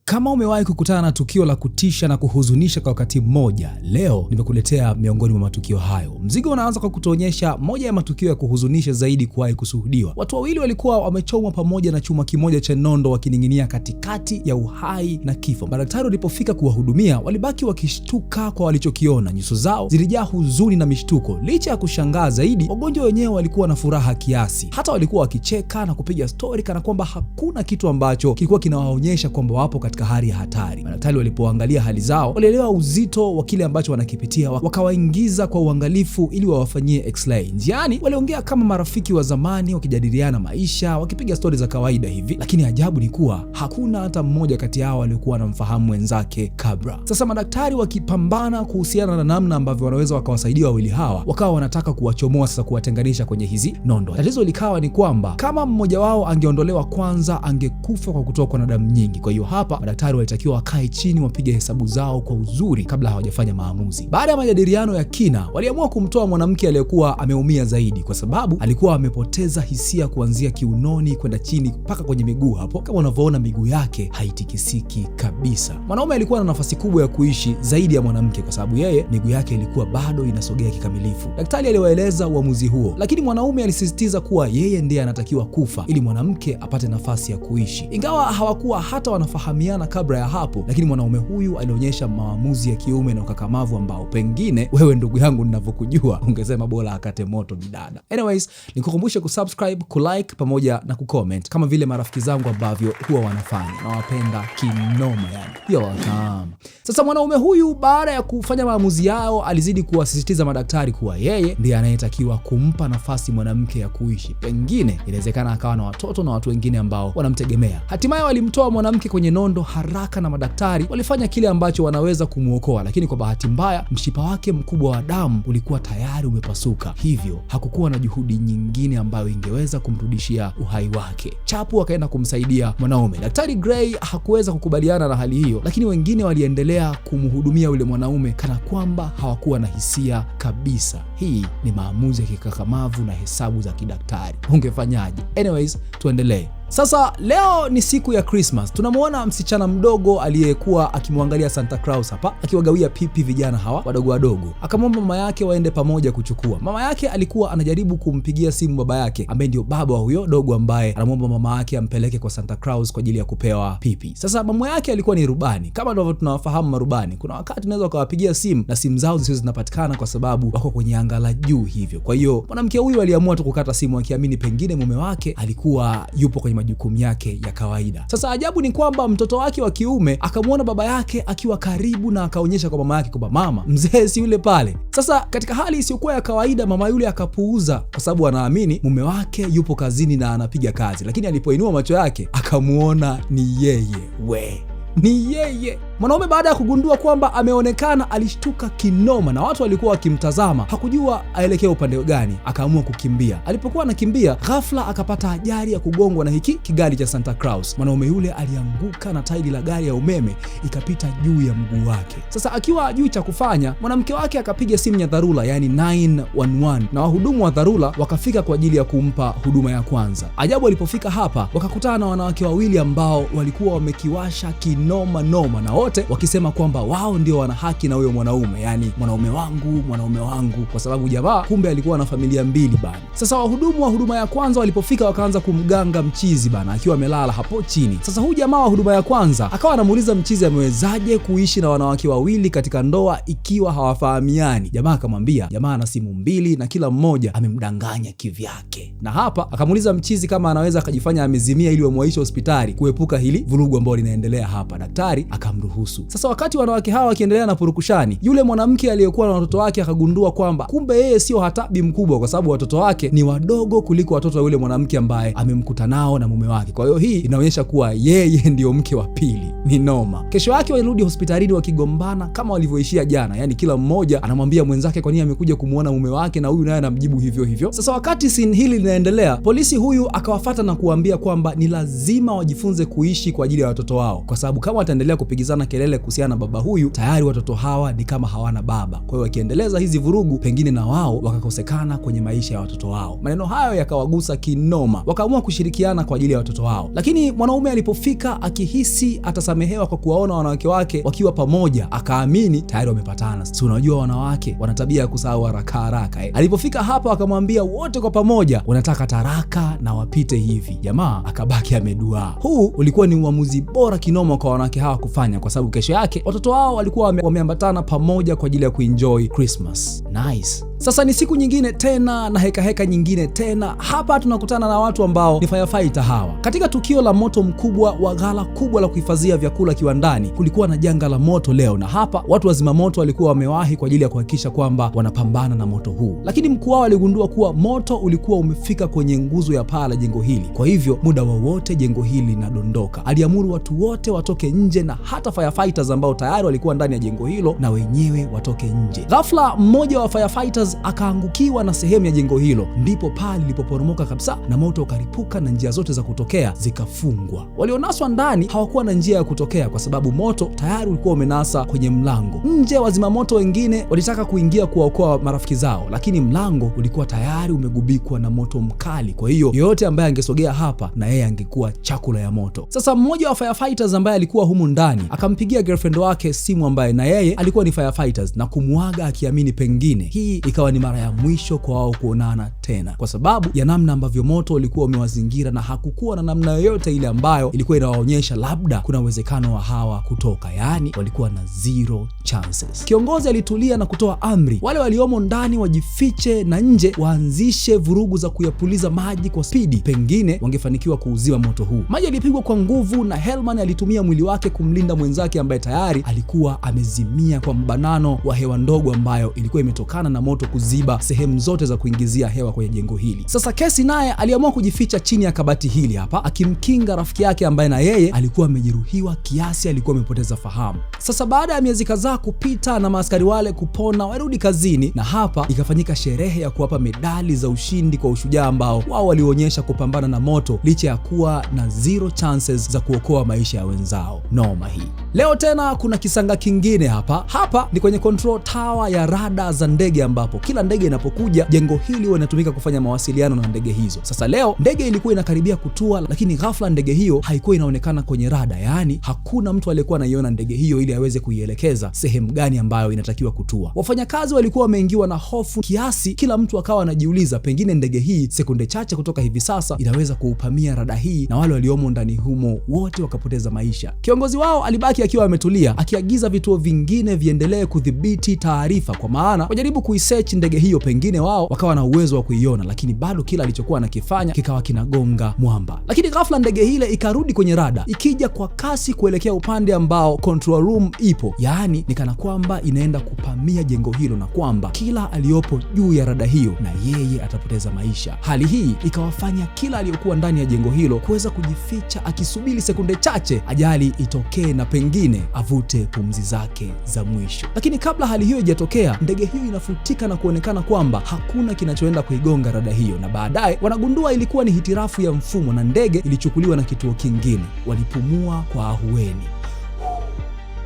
Kama umewahi kukutana na tukio la kutisha na kuhuzunisha kwa wakati mmoja, leo nimekuletea miongoni mwa matukio hayo. Mzigo unaanza kwa kutuonyesha moja ya matukio ya kuhuzunisha zaidi kuwahi kushuhudiwa. Watu wawili walikuwa wamechomwa pamoja na chuma kimoja cha nondo, wakining'inia katikati ya uhai na kifo. Madaktari walipofika kuwahudumia, walibaki wakishtuka kwa walichokiona. Nyuso zao zilijaa huzuni na mishtuko. Licha ya kushangaa zaidi, wagonjwa wenyewe walikuwa na furaha kiasi, hata walikuwa wakicheka na kupiga stori kana kwamba hakuna kitu ambacho kilikuwa kinawaonyesha kwamba wapo katika hali ya hatari. Madaktari walipoangalia hali zao, walielewa uzito wa kile ambacho wanakipitia, wakawaingiza kwa uangalifu ili wawafanyie x-ray. Njiani waliongea kama marafiki wa zamani, wakijadiliana maisha, wakipiga stori za kawaida hivi, lakini ajabu ni kuwa hakuna hata mmoja kati yao aliokuwa anamfahamu mwenzake kabla. Sasa madaktari wakipambana kuhusiana na namna ambavyo wanaweza wakawasaidia wawili hawa, wakawa wanataka kuwachomoa sasa, kuwatenganisha kwenye hizi nondo. Tatizo likawa ni kwamba kama mmoja wao angeondolewa kwanza, angekufa kwa kutokwa na damu nyingi. Kwa hiyo hapa madaktari walitakiwa wakae chini, wapige hesabu zao kwa uzuri kabla hawajafanya maamuzi. Baada ya majadiliano ya kina, waliamua kumtoa mwanamke aliyekuwa ameumia zaidi, kwa sababu alikuwa amepoteza hisia kuanzia kiunoni kwenda chini mpaka kwenye miguu. Hapo kama unavyoona, miguu yake haitikisiki kabisa. Mwanaume alikuwa na nafasi kubwa ya kuishi zaidi ya mwanamke, kwa sababu yeye miguu yake ilikuwa bado inasogea kikamilifu. Daktari aliwaeleza uamuzi huo, lakini mwanaume alisisitiza kuwa yeye ndiye anatakiwa kufa ili mwanamke apate nafasi ya kuishi. Ingawa hawakuwa hata wanafahamiana kabla ya hapo, lakini mwanaume huyu alionyesha maamuzi ya kiume na ukakamavu ambao pengine wewe ndugu yangu ninavyokujua ungesema bora akate moto bidada. Anyways, nikukumbushe kusubscribe, kulike pamoja na kucomment kama vile marafiki zangu ambavyo huwa wanafanya. Nawapenda kinoma yani. You're welcome. Sasa mwanaume huyu baada ya kufanya maamuzi yao alizidi kuwasisitiza madaktari kuwa yeye ndiye anayetakiwa kumpa nafasi mwanamke ya kuishi. Pengine inawezekana akawa na watoto na watu wengine ambao wanamtegemea. Hatimaye walimtoa mwanamke kwenye nondo haraka na madaktari walifanya kile ambacho wanaweza kumwokoa, lakini kwa bahati mbaya mshipa wake mkubwa wa damu ulikuwa tayari umepasuka, hivyo hakukuwa na juhudi nyingine ambayo ingeweza kumrudishia uhai wake. Chapu akaenda kumsaidia mwanaume. Daktari Gray hakuweza kukubaliana na hali hiyo, lakini wengine waliendelea kumhudumia yule mwanaume kana kwamba hawakuwa na hisia kabisa. Hii ni maamuzi ya kikakamavu na hesabu za kidaktari. Ungefanyaje? Anyways, tuendelee. Sasa leo ni siku ya Christmas. Tunamwona msichana mdogo aliyekuwa akimwangalia Santa Claus hapa akiwagawia pipi vijana hawa wadogo wadogo. Akamwomba mama yake waende pamoja kuchukua. Mama yake alikuwa anajaribu kumpigia simu baba yake ambaye ndio baba wa huyo dogo ambaye anamwomba mama yake ampeleke kwa Santa Claus kwa ajili ya kupewa pipi. Sasa mama yake alikuwa ni rubani. Kama ndivyo tunawafahamu marubani, kuna wakati unaweza ukawapigia simu na simu zao zisizo zinapatikana kwa sababu wako kwenye anga la juu hivyo. Kwa hiyo mwanamke huyu aliamua tu kukata simu akiamini pengine mume wake alikuwa yupo kwenye majukumu yake ya kawaida. Sasa ajabu ni kwamba mtoto wake wa kiume akamwona baba yake akiwa karibu na akaonyesha kwa mama yake kwamba mama, mzee si yule pale. Sasa katika hali isiyokuwa ya kawaida, mama yule akapuuza kwa sababu anaamini mume wake yupo kazini na anapiga kazi, lakini alipoinua macho yake akamuona ni yeye. We, ni yeye. Mwanaume baada ya kugundua kwamba ameonekana alishtuka kinoma, na watu walikuwa wakimtazama, hakujua aelekee upande gani, akaamua kukimbia. Alipokuwa anakimbia, ghafla akapata ajali ya kugongwa na hiki kigari cha Santa Claus. Mwanaume yule alianguka na tairi la gari ya umeme ikapita juu ya mguu wake. Sasa akiwa hajui cha kufanya, mwanamke wake akapiga simu ya dharura, yani 911, na wahudumu wa dharura wakafika kwa ajili ya kumpa huduma ya kwanza. Ajabu, alipofika hapa wakakutana na wanawake wawili ambao walikuwa wamekiwasha kinoma noma, na wote wakisema kwamba wao ndio wana haki na huyo mwanaume, yani mwanaume wangu, mwanaume wangu, kwa sababu jamaa kumbe alikuwa na familia mbili bana. Sasa wahudumu wa huduma ya kwanza walipofika wakaanza kumganga mchizi bana, akiwa amelala hapo chini. Sasa huyu jamaa wa huduma ya kwanza akawa anamuuliza mchizi amewezaje kuishi na wanawake wawili katika ndoa ikiwa hawafahamiani. Jamaa akamwambia jamaa ana simu mbili na kila mmoja amemdanganya kivyake, na hapa akamuuliza mchizi kama anaweza akajifanya amezimia ili wamwaishe hospitali kuepuka hili vurugu ambalo linaendelea hapa. Daktari akamruhusu. Sasa wakati wanawake hawa wakiendelea na purukushani, yule mwanamke aliyekuwa na watoto wake akagundua kwamba kumbe yeye sio hata bi mkubwa, kwa sababu watoto wake ni wadogo kuliko watoto wa yule mwanamke ambaye amemkuta nao na mume wake. Kwa hiyo hii inaonyesha kuwa yeye ndiyo mke wa pili. Ni noma. Kesho yake walirudi hospitalini wakigombana kama walivyoishia jana, yani kila mmoja anamwambia mwenzake kwa nini amekuja kumuona mume wake, na huyu naye anamjibu hivyo hivyo. Sasa wakati scene hili linaendelea, polisi huyu akawafata na kuambia kwamba ni lazima wajifunze kuishi kwa ajili ya watoto wao, kwa sababu kama wataendelea kupigizana kelele kuhusiana na baba huyu, tayari watoto hawa ni kama hawana baba. Kwa hiyo wakiendeleza hizi vurugu, pengine na wao wakakosekana kwenye maisha ya watoto wao. Maneno hayo yakawagusa kinoma, wakaamua kushirikiana kwa ajili ya watoto wao. Lakini mwanaume alipofika akihisi atasamehewa kwa kuwaona wanawake wake wakiwa pamoja, akaamini tayari wamepatana. Si unajua wanawake wana tabia ya kusahau haraka haraka. Alipofika hapa akamwambia wote kwa pamoja wanataka taraka na wapite hivi. Jamaa akabaki ameduaa. Huu ulikuwa ni uamuzi bora kinoma kwa wanawake hawa kufanya, kwa sababu kesho yake watoto wao walikuwa wameambatana pamoja kwa ajili ya kuenjoy Christmas. Nice. Sasa ni siku nyingine tena na heka heka nyingine tena. Hapa tunakutana na watu ambao ni firefighter hawa. Katika tukio la moto mkubwa wa ghala kubwa la kuhifadhia vyakula kiwandani, kulikuwa na janga la moto leo, na hapa watu wa zimamoto walikuwa wamewahi kwa ajili ya kuhakikisha kwamba wanapambana na moto huu, lakini mkuu wao aligundua kuwa moto ulikuwa umefika kwenye nguzo ya paa la jengo hili, kwa hivyo muda wowote jengo hili linadondoka. Aliamuru watu wote watoke nje na hata firefighters ambao tayari walikuwa ndani ya jengo hilo na wenyewe watoke nje. Ghafla mmoja wa firefighters akaangukiwa na sehemu ya jengo hilo, ndipo paa lilipoporomoka kabisa na moto ukaripuka na njia zote za kutokea zikafungwa. Walionaswa ndani hawakuwa na njia ya kutokea kwa sababu moto tayari ulikuwa umenasa kwenye mlango. Nje wazima moto wengine walitaka kuingia kuwaokoa marafiki zao, lakini mlango ulikuwa tayari umegubikwa na moto mkali. Kwa hiyo yeyote ambaye angesogea hapa na yeye angekuwa chakula ya moto. Sasa mmoja wa firefighters ambaye alikuwa humu ndani akampigia girlfriend wake simu ambaye na yeye alikuwa ni firefighters na kumwaga akiamini pengine hii ikawa ni mara ya mwisho kwa wao kuonana tena, kwa sababu ya namna ambavyo moto ulikuwa umewazingira na hakukuwa na namna yoyote ile ambayo ilikuwa inawaonyesha labda kuna uwezekano wa hawa kutoka, yaani walikuwa na zero chances. Kiongozi alitulia na kutoa amri wale waliomo ndani wajifiche na nje waanzishe vurugu za kuyapuliza maji kwa spidi, pengine wangefanikiwa kuuzima moto huu. Maji yalipigwa kwa nguvu na Hellman alitumia mwili wake kumlinda mwenzake ambaye tayari alikuwa amezimia kwa mbanano wa hewa ndogo ambayo ilikuwa imetokana na moto kuziba sehemu zote za kuingizia hewa kwenye jengo hili. Sasa Kesi naye aliamua kujificha chini ya kabati hili hapa, akimkinga rafiki yake ambaye na yeye alikuwa amejeruhiwa kiasi, alikuwa amepoteza fahamu. Sasa baada ya miezi kadhaa kupita na maaskari wale kupona, warudi kazini, na hapa ikafanyika sherehe ya kuwapa medali za ushindi kwa ushujaa ambao wao walionyesha kupambana na moto licha ya kuwa na zero chances za kuokoa maisha ya wenzao. Noma hii. Leo tena kuna kisanga kingine hapa. Hapa ni kwenye control tower ya rada za ndege, ambapo kila ndege inapokuja jengo hili huwa inatumika kufanya mawasiliano na ndege hizo. Sasa leo ndege ilikuwa inakaribia kutua, lakini ghafla ndege hiyo haikuwa inaonekana kwenye rada, yaani hakuna mtu aliyekuwa anaiona ndege hiyo ili aweze kuielekeza sehemu gani ambayo inatakiwa kutua. Wafanyakazi walikuwa wameingiwa na hofu kiasi, kila mtu akawa anajiuliza pengine ndege hii sekunde chache kutoka hivi sasa inaweza kuupamia rada hii na wale waliomo ndani humo wote wakapoteza maisha. Kiongozi wao alibaki akiwa ametulia, akiagiza vituo vingine viendelee kudhibiti taarifa, kwa maana wajaribu kuisearch ndege hiyo, pengine wao wakawa na uwezo wa kuiona, lakini bado kila alichokuwa anakifanya kikawa kinagonga mwamba. Lakini ghafla ndege ile ikarudi kwenye rada, ikija kwa kasi kuelekea upande ambao control room ipo, yaani ni kana kwamba inaenda kupamia jengo hilo na kwamba kila aliyopo juu ya rada hiyo na yeye atapoteza maisha. Hali hii ikawafanya kila aliyokuwa ndani ya jengo hilo kuweza kujificha, akisubiri sekunde chache ajali itokee na pengine avute pumzi zake za mwisho. Lakini kabla hali hiyo haijatokea, ndege hiyo inafutika na kuonekana kwamba hakuna kinachoenda kuigonga rada hiyo, na baadaye wanagundua ilikuwa ni hitirafu ya mfumo na ndege ilichukuliwa na kituo kingine. Walipumua kwa ahueni.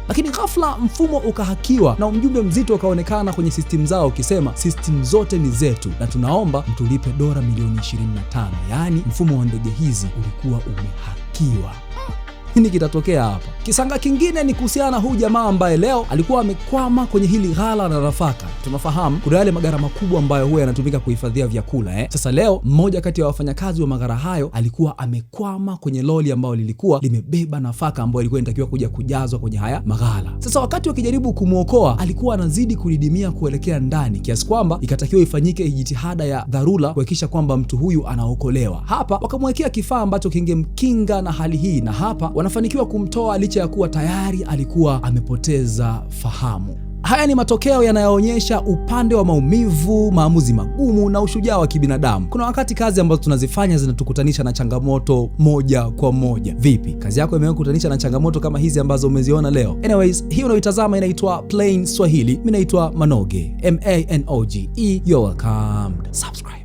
Lakini ghafla mfumo ukahakiwa na ujumbe mzito ukaonekana kwenye system zao ukisema system zote ni zetu na tunaomba mtulipe dola milioni 25. Yaani mfumo wa ndege hizi ulikuwa umehakiwa. Nini kitatokea hapa? Kisanga kingine ni kuhusiana na huyu jamaa ambaye leo alikuwa amekwama kwenye hili ghala la nafaka. Tunafahamu kuna yale magara makubwa ambayo huwa yanatumika kuhifadhia vyakula. Sasa leo mmoja kati ya wafanyakazi wa magara hayo alikuwa amekwama kwenye loli ambayo lilikuwa limebeba nafaka ambayo ilikuwa inatakiwa kuja kujazwa kwenye haya maghala. Sasa wakati wakijaribu kumwokoa, alikuwa anazidi kudidimia kuelekea ndani kiasi kwamba ikatakiwa ifanyike jitihada ya dharura kuhakikisha kwamba mtu huyu anaokolewa. Hapa wakamwekea kifaa ambacho kingemkinga na hali hii, na hapa wanafanikiwa kumtoa licha ya kuwa tayari alikuwa amepoteza fahamu. Haya ni matokeo yanayoonyesha upande wa maumivu, maamuzi magumu na ushujaa wa kibinadamu. Kuna wakati kazi ambazo tunazifanya zinatukutanisha na changamoto moja kwa moja. Vipi, kazi yako imekutanisha na changamoto kama hizi ambazo umeziona leo? Anyways, hii unaoitazama inaitwa Plain Swahili. Mimi naitwa Manoge, Manoge. You're welcome. Subscribe.